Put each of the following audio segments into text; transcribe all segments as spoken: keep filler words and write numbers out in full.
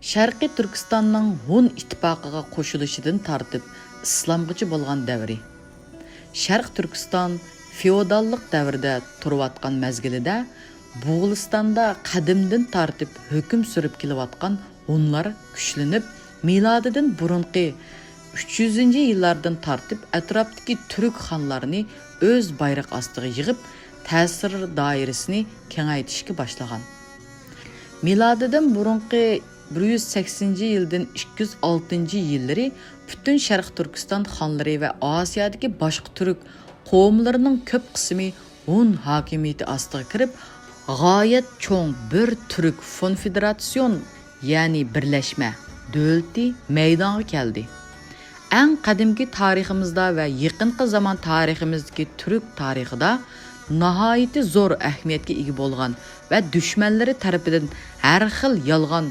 شەرقىي تۈركىستاننىڭ ھون ئىتتىپاقىغا قوشۇلۇشىدىن تارتىپ ئىسلامغىچە بولغان دەۋرى. شەرقىي تۈركىستان فېئوداللىق دەۋرىدە تۇرۇۋاتقان مەزگىلىدە، موغۇلىستاندا قەدىمدىن تارتىپ ھۆكۈم سۈرۈپ كېلىۋاتقان ھونلار كۈچلىنىپ، مىلادىدىن بۇرۇنقى ئۈچ يۈزىنچى يىللاردىن تارتىپ ئەتراپتىكى تۈرك خانلارنى ئۆز بايرىقى ئاستىغا يىغىپ، تەسىر دائىرىسىنى كېڭەيتىشكە باشلىغان. مىلادىدىن بۇرۇنقى بىر يۈز سەكسىنىنچى يىلدىن ئىككى يۈز ئالتىنچى يىللىرى پۈتۈن شەرقىي تۈركىستان خانلىرى ۋە ئاسىيادىكى باشقا تۈرك قوۋملىرىنىڭ كۆپ قىسمى ھون ھاكىمىيىتى ئاستىغا كىرىپ، غايەت چوڭ بىر تۈرك فونفېدېراتسىيون، يەنى بىرلەشمە دۆلىتى مەيدانغا كەلدى. ئەڭ قەدىمكى تارىخىمىزدا ۋە يېقىنقى زامان تارىخىمىزدىكى تۈرك تارىخىدا ناھايىتى زور ئەھمىيەتكە ئىگە بولغان ۋە دۈشمەنلىرى تەرىپىدىن ھەر خىل يالغان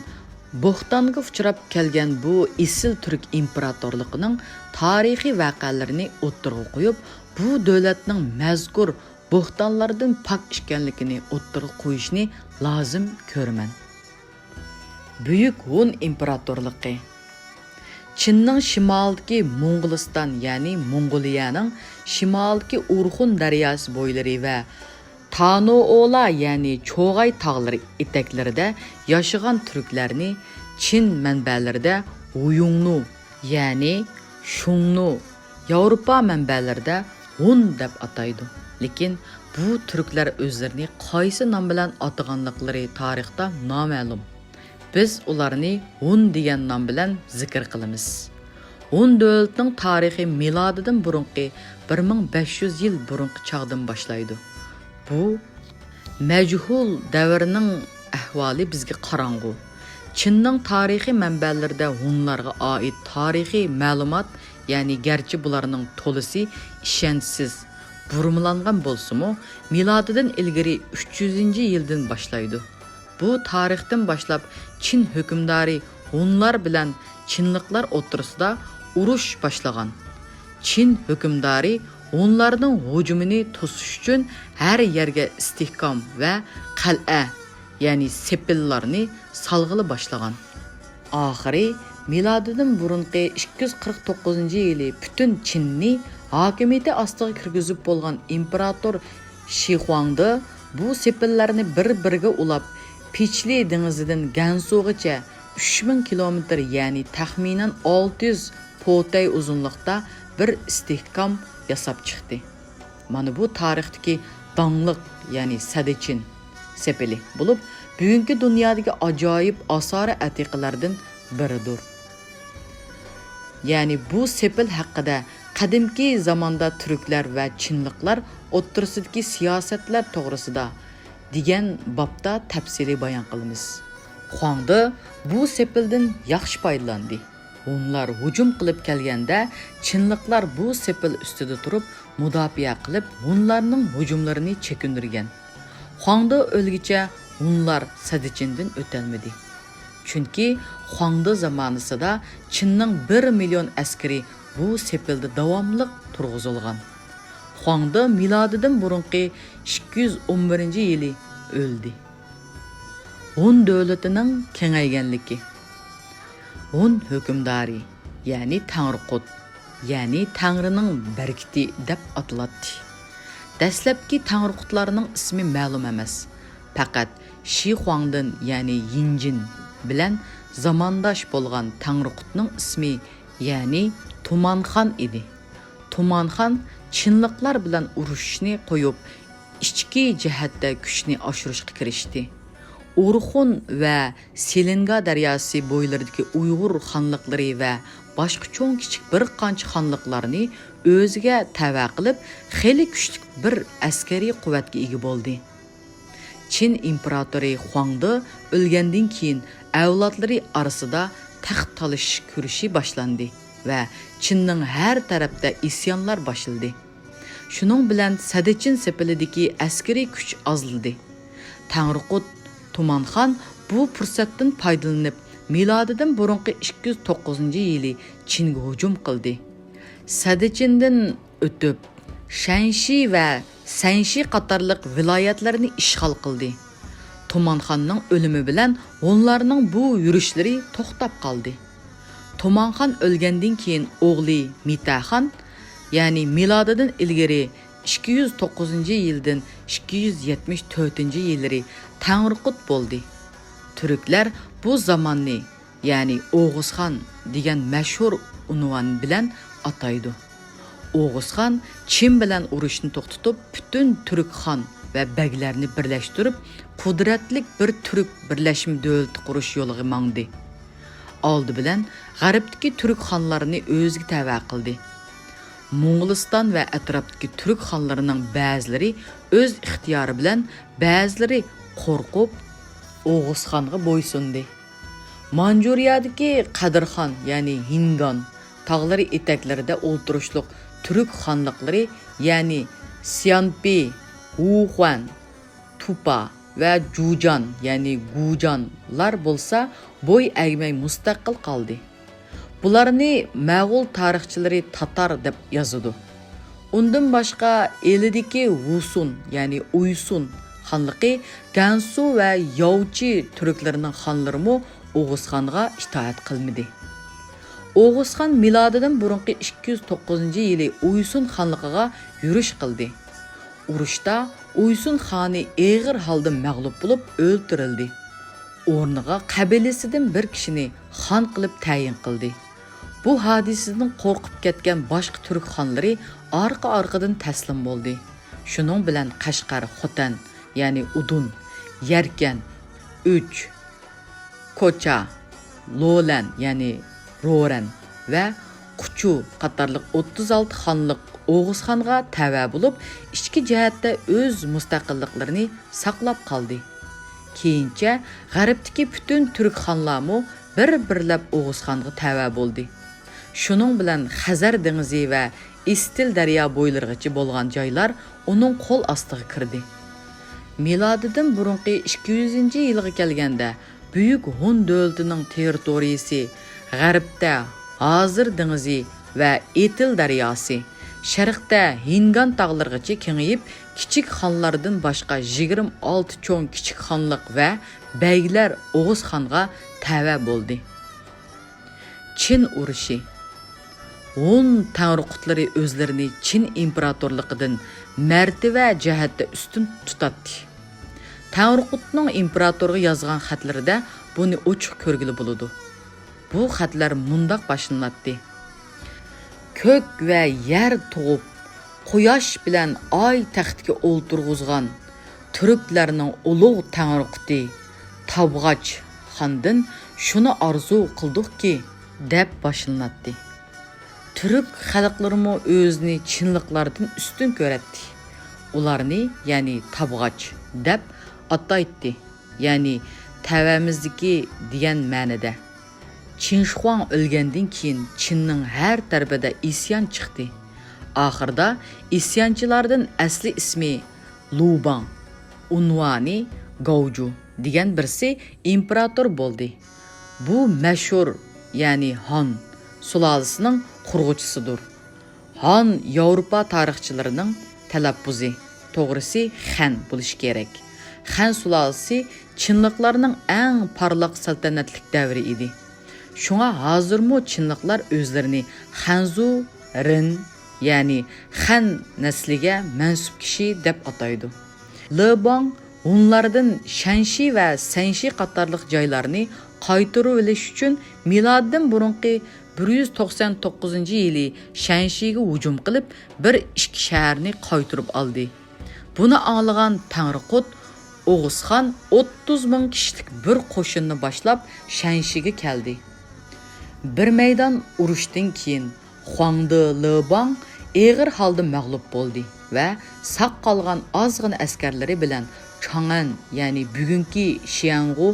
بوھتانغا ئۇچراپ كەلگەن بۇ ئېسىل تۈرك ئىمپېراتورلۇقىنىڭ تارىخىي ۋەقەلىرىنى ئوتتۇرىغا قويۇپ، بۇ دۆلەتنىڭ مەزكۇر بوھتانلاردىن پاك ئىكەنلىكىنى ئوتتۇرىغا قويۇشنى لازىم كۆرىمەن. بۈيۈك ھون ئىمپېراتورلۇقى. چىننىڭ شىمالىدىكى موڭغۇلىستان، يەنى موڭغۇلىيەنىڭ شىمالىدىكى ئورخۇن دەرياسى بويلىرى ۋە تانوئولا، يەنى چوغاي تاغلىرى ئېتەكلىرىدە ياشىغان تۈركلەرنى چىن مەنبەلىرىدە ھۇيۇڭنۇ، يەنى شۇڭنۇ، ياۋروپا مەنبەلىرىدە ھون دەپ ئاتايدۇ. لېكىن بۇ تۈركلەر ئۆزلىرىنى قايسى نام بىلەن ئاتىغانلىقلىرى تارىختا نامەلۇم. بىز ئۇلارنى ھون دېگەن نام بىلەن زىكىر قىلىمىز. ھون دۆلىتىنىڭ تارىخى مىلادىدىن بۇرۇنقى بىر مىڭ بەش يۈز يىل بۇرۇنقى چاغدىن باشلايدۇ. بۇ مەجھۇل دەۋرنىڭ ئەھۋالى بىزگە قاراڭغۇ. چىننىڭ تارىخىي مەنبەلىرىدە ھونلارغا ئائىت تارىخىي مەلۇمات، يەنى گەرچە بۇلارنىڭ تولىسى ئىشەنچسىز، بۇرمىلانغان بولسىمۇ، مىلادىدىن ئىلگىرى ئۈچ يۈزىنچى يىلدىن باشلايدۇ. بۇ تارىختىن باشلاپ چىن ھۆكۈمدارى ھونلار بىلەن چىنلىقلار ئوتتۇرىسىدا ئۇرۇش باشلىغان. چىن ھۆكۈمدارى ھونلارنىڭ ھۇجۇمىنى توسۇش ئۈچۈن ھەر يەرگە ئىستىھكام ۋە قەلئە، يەنى سېپىللارنى سالغىلى باشلىغان. ئاخىرى مىلادىدىن بۇرۇنقى ئىككى يۈز قىرىق توققۇزىنچى يىلى پۈتۈن چىننى ھاكىمىيىتى ئاستىغا كىرگۈزۈپ بولغان ئىمپېراتور شىخۇاڭدې بۇ سېپىللارنى بىر-بىرىگە ئۇلاپ، پىچلى دېڭىزىدىن گەنسۇغىچە ئۈچ مىڭ كىلومېتىر، يەنى تەخمىنەن ئالتە يۈز پوتەي ئۇزۇنلۇقتا بىر ئىستىھكام ياساپ چىقتى. مانا بۇ تارىختىكى داڭلىق، يەنى سەددىچىن سېپىلى بولۇپ، بۈگۈنكى دۇنيادىكى ئاجايىپ ئاسارە ئەتىقىلەردىن بىرىدۇر. يەنى بۇ سېپىل ھەققىدە قەدىمكى زاماندا تۈركلەر ۋە چىنلىقلار ئوتتۇرىسىدىكى سىياسەتلەر توغرىسىدا دېگەن بابتا تەپسىلىي بايان قىلىمىز. خۇاڭدې بۇ سېپىلدىن ياخشى پايدىلاندى. ھونلار ھۇجۇم قىلىپ كەلگەندە، چىنلىقلار بۇ سېپىل ئۈستىدە تۇرۇپ، مۇداپىئە قىلىپ، ھونلارنىڭ ھۇجۇملىرىنى چېكىندۈرگەن. خۇاڭدې ئۆلگىچە ھونلار سەددىچىندىن ئۆتەلمىدى. چۈنكى خۇاڭدې زامانىسىدا چىننىڭ بىر مىليون ئەسكىرى بۇ سېپىلدە داۋاملىق تۇرغۇزۇلغان. خۇاڭدې مىلادىدىن بۇرۇنقى ئىككى يۈز ئون بىرىنچى يىلى ئۆلدى. ھون دۆلىتىنىڭ كېڭەيگەنلىكى. ھون ھۆكۈمدارى، يەنى تەڭرىقۇت، يەنى تەڭرىنىڭ بەرىكىتى دەپ ئاتىلاتتى. دەسلەپكى تەڭرىقۇتلارنىڭ ئىسمى مەلۇم ئەمەس. پەقەت شى خۇاڭدىن، يەنى يىنجىن بىلەن زامانداش بولغان تەڭرىقۇتنىڭ ئىسمى، يەنى تۇمانخان ئىدى. تۇمانخان چىنلىقلار بىلەن ئۇرۇشۇشنى قويۇپ، ئىچكى جەھەتتە كۈچنى ئاشۇرۇشقا كىرىشتى. ئورخۇن ۋە سېلىنگا دەرياسى بويلىرىدىكى ئۇيغۇر خانلىقلىرى ۋە باشقا چوڭ-كىچىك بىر قانچە خانلىقلارنى ئۆزىگە تەۋە قىلىپ، خېلى كۈچلۈك بىر ئەسكىرىي قۇۋۋەتكە ئىگە بولدى. چىن ئىمپېراتورى خۇاڭدې ئۆلگەندىن كېيىن، ئەۋلادلىرى ئارىسىدا تەخت تالىشىش كۈرىشى باشلاندى ۋە چىننىڭ ھەر تەرەپتە ئىسيانلار باشلىدى. شۇنىڭ بىلەن سەددىچىن سېپىلىدىكى ئەسكىرىي كۈچ ئازلىدى. تەڭرىقۇت تۇمانخان بۇ پۇرسەتتىن پايدىلىنىپ، مىلادىدىن بۇرۇنقى ئىككى يۈز توققۇزىنچى يىلى چىنگە ھۇجۇم قىلدى. سەددىچىندىن ئۆتۈپ، شەنشى ۋە سەنشى قاتارلىق ۋىلايەتلەرنى ئىشغال قىلدى. تومانخاننىڭ ئۆلۈمى بىلەن ھونلارنىڭ بۇ يۈرۈشلىرى توختاپ قالدى. تومانخان ئۆلگەندىن كېيىن ئوغلى مىتەخان، يەنى مىلادىدىن ئىلگىرى ئىككى يۈز توققۇزىنچى يىلدىن ئىككى يۈز يەتمىش تۆتىنچى يىللىرى تەڭرىقۇت بولدى. تۈركلەر بۇ زاماننى، يەنى ئوغۇزخان دېگەن مەشھۇر ئۇنۋان بىلەن ئاتايدۇ. ئوغۇزخان چىن بىلەن ئۇرۇشنى توختىتىپ، پۈتۈن تۈرك خان ۋە بەگلەرنى بىرلەشتۈرۈپ، قۇدرەتلىك بىر تۈرك بىرلەشمە دۆلىتى قۇرۇش يولىغا ماڭدى. ئالدى بىلەن غەربتىكى تۈرك خانلارنى ئۆزىگە تەۋە قىلدى. موڭغۇلىستان ۋە ئەتراپتىكى تۈرك خانلىرىنىڭ بەزىلىرى ئۆز ئىختىيارى بىلەن، بەزىلىرى قورقۇپ، ئوغۇزخانغا بويسۇندى. مانجۇرىيەدىكى قەدىرخان، يەنى ھىنگان تاغلىرى ئېتەكلىرىدە ئولتۇرۇشلۇق تۈرك خانلىقلىرى، يەنى سيانپى، ۋۇخۇەن، تۇپا ۋە جۇجان، يەنى گۇجانلار بولسا بوي ئەگمەي مۇستەقىل قالدى. بۇلارنى مەغۇل تارىخچىلىرى تاتار دەپ يازىدۇ. ئۇندىن باشقا ئىلىدىكى ۋۇسۇن، يەنى ئۇيسۇن خانلىقى، گەنسۇ ۋە ياۋچى تۈركلىرىنىڭ خانلىرىمۇ ئوغۇزخانغا ئىتائەت قىلمىدى. ئوغۇزخان مىلادىدىن بۇرۇنقى ئىككى يۈز توققۇزىنچى يىلى ئۇيسۇن خانلىقىغا يۈرۈش قىلدى. ئۇرۇشتا ئۇيسۇن خانى ئېغىر ھالدا مەغلۇپ بولۇپ ئۆلتۈرۈلدى. ئورنىغا قەبىلىسىدىن بىر كىشىنى خان قىلىپ تەيىن قىلدى. بۇ ھادىسىدىن قورقۇپ كەتكەن باشقا تۈرك خانلىرى ئارقا-ئارقىدىن تەسلىم بولدى. شۇنىڭ بىلەن قەشقەر، خوتەن، يەنى ئۇدۇن، يەركەن، ئۈچ، كوچا، لولەن، يەنى رورەن ۋە قۇچۇ قاتارلىق ئوتتۇز ئالتە خانلىق ئوغۇزخانغا تەۋە بولۇپ، ئىچكى جەھەتتە ئۆز مۇستەقىللىقلىرىنى ساقلاپ قالدى. كېيىنچە غەربتىكى پۈتۈن تۈرك خانلارمۇ بىر-بىرلەپ ئوغۇزخانغا تەۋە بولدى. شۇنىڭ بىلەن خەزەر دېڭىزى ۋە ئىستىل دەريا بويلىرىغىچە بولغان جايلار ئۇنىڭ قول ئاستىغا كىردى. مىلادىدىن بۇرۇنقى ئىككى يۈزىنچى يىلغا كەلگەندە، بۈيۈك ھون دۆلىتىنىڭ تېررىتورىيىسى غەربتە ھازىر دېڭىزى ۋە ئېتىل دەرياسى، شەرقتە ھىنگان تاغلىرىغىچە كېڭىيىپ، كىچىك خانلاردىن باشقا يىگىرمە ئالتە چوڭ كىچىك خانلىق ۋە بەگلەر ئوغۇز خانغا تەۋە بولدى. چىن ئۇرۇشى. ھون تەڭرىقۇتلىرى ئۆزلىرىنى چىن ئىمپېراتورلۇقىدىن مەرتىۋە جەھەتتە ئۈستۈن تۇتاتتى. تەڭرىقۇتنىڭ ئىمپېراتورغا يازغان خەتلىرىدە بۇنى ئوچۇق كۆرگىلى بولىدۇ. بۇ خەتلەر مۇنداق باشلىناتتى: كۆك ۋە يەر تۇغۇپ، قۇياش بىلەن ئاي تەختكە ئولتۇرغۇزغان تۈركلەرنىڭ ئۇلۇغ تەڭرىقۇتى تابغاچ خاندىن شۇنى ئارزۇ قىلدۇقكى، دەپ باشلىناتتى. تۈرك خەلقلىرىمۇ ئۆزىنى چىنلىقلاردىن ئۈستۈن كۆرەتتى. ئۇلارنى، يەنى تابغاچ، دەپ ئاتايتتى، يەنى تەۋەمىزدىكى دېگەن مەنىدە. چىن شىخۇاڭ ئۆلگەندىن كېيىن، چىننىڭ ھەر تەرىپىدە ئىسيان چىقتى. ئاخىرىدا ئىسيانچىلاردىن ئەسلى ئىسمى لۇباڭ، ئۇنۋانى گاۋجۇ دېگەن بىرسى ئىمپېراتور بولدى. بۇ مەشھۇر، يەنى ھان سۇلالىسىنىڭ قۇرغۇچىسىدۇر. ھان ياۋروپا تارىخچىلىرىنىڭ تەلەپپۇزى، توغرىسى خەن بولۇشى كېرەك. خەن سۇلالىسى چىنلىقلارنىڭ ئەڭ پارلاق سەلتەنەتلىك دەۋرى ئىدى. شۇڭا ھازىرمۇ چىنلىقلار ئۆزلىرىنى خەنزۇ رېن، يەنى خەن نەسلىگە مەنسۇپ كىشى دەپ ئاتايدۇ. لېباڭ ھونلاردىن شەنشى ۋە سەنشى قاتارلىق جايلارنى قايتۇرۇۋېلىش ئۈچۈن مىلادىدىن بۇرۇنقى بىر يۈز توقسان توققۇزىنچى يىلى شەنشىگە ھۇجۇم قىلىپ، بىر ئىككى شەھەرنى قايتۇرۇپ ئالدى. بۇنى ئاڭلىغان تەڭرىقۇت ئوغۇزخان ئوتتۇز مىڭ كىشىلىك بىر قوشۇننى باشلاپ شەنشىگە كەلدى. بىر مەيدان ئۇرۇشتىن كېيىن، خۇاڭدې لېباڭ ئېغىر ھالدا مەغلۇپ بولدى ۋە ساق قالغان ئازغىنە ئەسكەرلىرى بىلەن چاڭئەن، يەنى بۈگۈنكى شياڭغۇ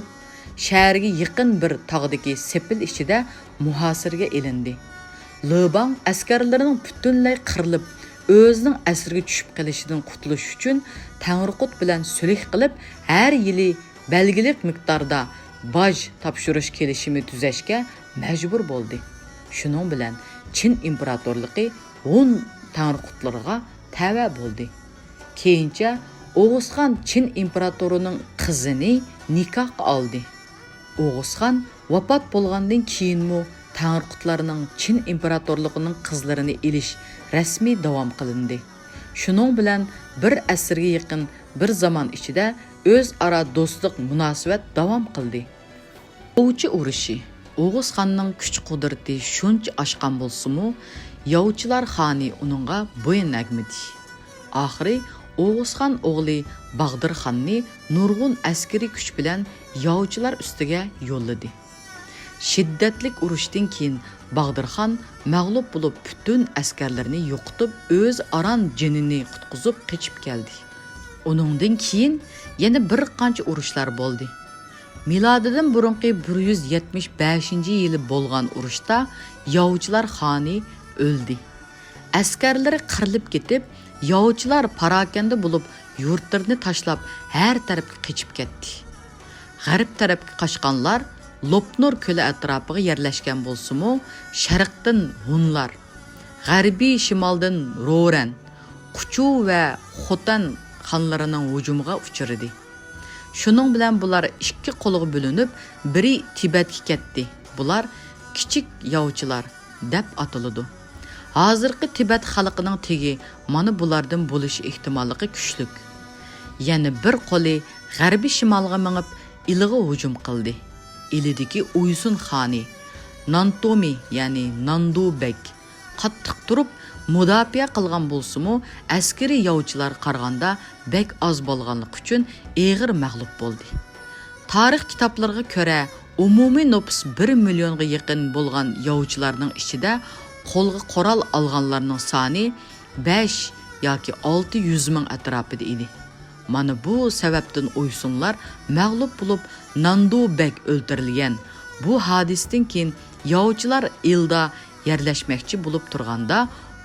شەھىرىگە يېقىن بىر تاغدىكى سېپىل ئىچىدە مۇھاسىرىگە ئېلىندى. لېباڭ ئەسكەرلىرىنىڭ پۈتۈنلەي قىرىلىپ، ئۆزىنىڭ ئەسىرىگە چۈشۈپ قېلىشىدىن قۇتۇلۇش ئۈچۈن، تەڭرىقۇت بىلەن سۈلھ قىلىپ، ھەر يىلى بەلگىلىك مىقداردا باج تاپشۇرۇش كېلىشىمى تۈزەشكە مەجبۇر بولدى. شۇنىڭ بىلەن چىن ئىمپېراتورلۇقى ھون تەڭرىقۇتلىرىغا تەۋە بولدى. كېيىنچە ئوغۇزخان چىن ئىمپېراتورىنىڭ قىزىنى نىكاھقا ئالدى. ئوغۇزخان ۋاپات بولغاندىن كېيىنمۇ تەڭرىقۇتلارنىڭ چىن ئىمپېراتورلۇقىنىڭ قىزلىرىنى ئېلىش رەسمىي داۋام قىلىندى. شۇنىڭ بىلەن بىر ئەسىرگە يېقىن بىر زامان ئىچىدە ئۆزئارا دوستلۇق مۇناسىۋەت داۋام قىلدى. ئوۋچى ئۇرۇشى. ئوغۇزخاننىڭ كۈچ-قۇدرىتى شۇنچە ئاشقان بولسىمۇ، ياۋچىلار خانى ئۇنىڭغا بويۇن ئەگمىدى. ئاخىرى ئوغۇزخان ئوغلى باغدىرخاننى نۇرغۇن ئەسكىرىي كۈچ بىلەن ياۋچىلار ئۈستىگە يوللىدى. شىددەتلىك ئۇرۇشتىن كېيىن باغدىرخان مەغلۇپ بولۇپ، پۈتۈن ئەسكەرلىرىنى يوقىتىپ، ئۆز ئاران جېنىنى قۇتقۇزۇپ قېچىپ كەلدى. ئۇنىڭدىن كېيىن يەنە بىر قانچە ئۇرۇشلار بولدى. مىلادىدىن بۇرۇنقى بىر يۈز يەتمىش بەشىنچى يىلى بولغان ئۇرۇشتا ياۋچىلار خانى ئۆلدى. ئەسكەرلىرى قىرىلىپ كېتىپ، ياۋچىلار پاراكەندە بولۇپ، يۇرتلىرىنى تاشلاپ، ھەر تەرەپكە قېچىپ كەتتى. غەرب تەرەپكە قاچقانلار لوپنۇر كۆلى ئەتراپىغا يەرلەشكەن بولسىمۇ، شەرقتىن ھونلار، غەربىي شىمالدىن رورەن، قۇچۇ ۋە خوتەن خانلىرىنىڭ ھۇجۇمىغا ئۇچرىدى. شۇنىڭ بىلەن بۇلار ئىككى قولغا بۆلۈنۈپ، بىرى تىبەتكە كەتتى. بۇلار كىچىك ياۋچىلار دەپ ئاتىلىدۇ. ھازىرقى تىبەت خەلقىنىڭ تېگى مانا بۇلاردىن بولۇش ئېھتىماللىقى كۈچلۈك. يەنە بىر قولى غەربىي شىمالغا مېڭىپ، ئىلىغا ھۇجۇم قىلدى. ئىلىدىكى ئۇيسۇن خانى نانتومى، يەنى ناندۇ بەگ قاتتىق تۇرۇپ مۇداپىئە قىلغان بولسىمۇ، ئەسكىرىي ياۋچىلارغا قارىغاندا بەك ئاز بولغانلىقى ئۈچۈن ئېغىر مەغلۇپ بولدى. تارىخ كىتابلىرىغا كۆرە، ئومۇمىي نوپۇس بىر مىليونغا يېقىن بولغان ياۋچىلارنىڭ ئىچىدە قولغا قورال ئالغانلارنىڭ سانى بەش ياكى ئالتە يۈز مىڭ ئەتراپىدا ئىدى. مانا بۇ سەۋەبتىن ئويسۇنلار مەغلۇپ بولۇپ، ناندۇ بەگ ئۆلتۈرۈلگەن. بۇ ھادىسىدىن كېيىن ياۋچىلار ئىلىدا يەرلەشمەكچى بولۇپ تۇرغاندا،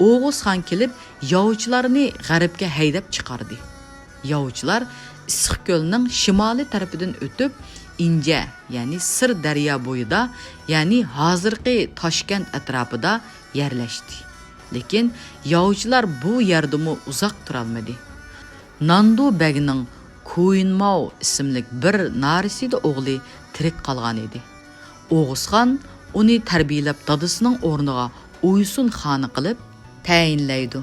ئوغۇز خان كېلىپ، ياۋچىلارنى غەربكە ھەيدەپ چىقاردى. ياۋچىلار ئىسسىقكۆلنىڭ شىمالىي تەرىپىدىن ئۆتۈپ، ئىنجە، يەنى سىر دەريا بويىدا، يەنى ھازىرقى تاشكەنت ئەتراپىدا يەرلەشتى. لېكىن ياۋچىلار بۇ يەردىمۇ ئۇزاق تۇرالمىدى. ناندۇ بەگنىڭ كۇيىنماۋ ئىسىملىك بىر نارەسىدە ئوغلى تىرىك قالغان ئىدى. ئوغۇزخان ئۇنى تەربىيەلەپ، دادىسىنىڭ ئورنىغا ئويسۇن خانى قىلىپ تەيىنلەيدۇ.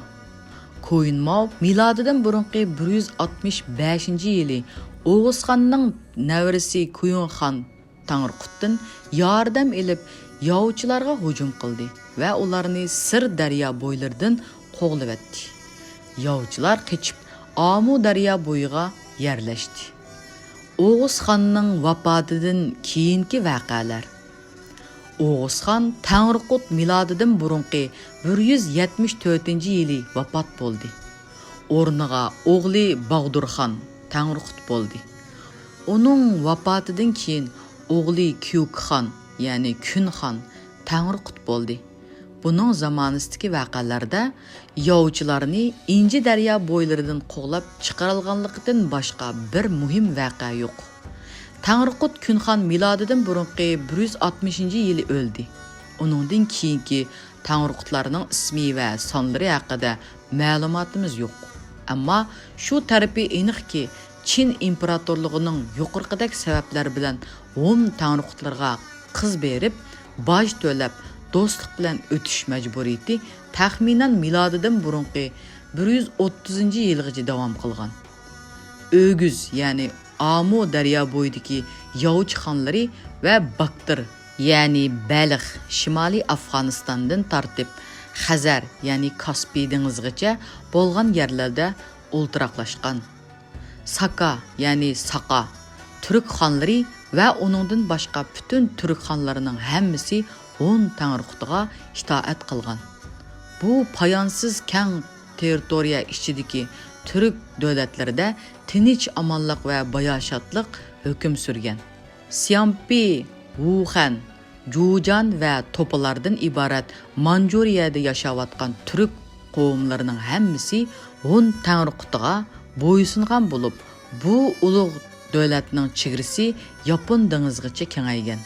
كۇيىنماۋ مىلادىدىن بۇرۇنقى بىر يۈز ئاتمىش بەشىنچى يىلى ئوغۇزخاننىڭ نەۋرىسى كۇيۇنخان تەڭرىقۇتتىن ياردەم ئېلىپ، ياۋچىلارغا ھۇجۇم قىلدى ۋە ئۇلارنى سىر دەريا بويلىرىدىن قوغلىۋەتتى. ياۋچىلار قېچىپ، ئامۇ دەريا بويىغا يەرلەشتى. ئوغۇز خاننىڭ ۋاپاتىدىن كېيىنكى ۋەقەلەر. ئوغۇز خان تەڭرىقۇت مىلادىدىن بۇرۇنقى بىر يۈز يەتمىش تۆتىنچى يىلى ۋاپات بولدى. ئورنىغا ئوغلى باغدۇرخان تەڭرىقۇت بولدى. ئۇنىڭ ۋاپاتىدىن كېيىن ئوغلى كيۇكخان، يەنى كۈنخان تەڭرىقۇت بولدى. بۇنىڭ زامانىسىدىكى ۋەقەلەردە ياۋچىلارنى ئىنجە دەريا بويلىرىدىن قوغلاپ چىقىرالغانلىقىدىن باشقا بىر مۇھىم ۋەقە يوق. تەڭرىقۇت كۈنخان مىلادىدىن بۇرۇنقى بىر يۈز ئاتمىشىنچى يىلى ئۆلدى. ئۇنىڭدىن كېيىنكى تەڭرىقۇتلارنىڭ ئىسمى ۋە سانلىرى ھەققىدە مەلۇماتىمىز يوق. ئەمما شۇ تەرىپى ئېنىقكى، چىن ئىمپېراتورلۇقىنىڭ يۇقىرىقىدەك سەۋەبلەر بىلەن ھون تەڭرىقۇتلىرىغا قىز بېرىپ، باج تۆلەپ، دوستلۇق بىلەن ئۆتۈش مەجبۇرىيىتى تەخمىنەن مىلادىدىن بۇرۇنقى بىر يۈز ئوتتۇزىنچى يىلغىچە داۋام قىلغان. ئۆگۈز، يەنى ئامۇ دەريا بويىدىكى ياۋچى خانلىرى ۋە باكتىر، يەنى بەلخ، شىمالىي ئافغانىستاندىن تارتىپ خەزەر، يەنى كاسپىي دېڭىزىغىچە بولغان يەرلەردە ئولتۇراقلاشقان. ساكا، يەنى ساقا، تۈرك خانلىرى ۋە ئۇنىڭدىن باشقا پۈتۈن تۈرك خانلىرىنىڭ ھەممىسى ھون تەڭرىقۇتىغا ئىتائەت قىلغان. بۇ پايانسىز كەڭ تېررىتورىيە ئىچىدىكى تۈرك دۆلەتلىرىدە تىنچ-ئامانلىق ۋە باياشاتلىق ھۆكۈم سۈرگەن. سيامپى، ۋۇخەن، جۇجان ۋە توپىلاردىن ئىبارەت مانجۇرىيەدە ياشاۋاتقان تۈرك قوۋملىرىنىڭ ھەممىسى ھون تەڭرىقۇتىغا بويسۇنغان بولۇپ، بۇ ئۇلۇغ دۆلەتنىڭ چېگرىسى ياپون دېڭىزىغىچە كېڭەيگەن.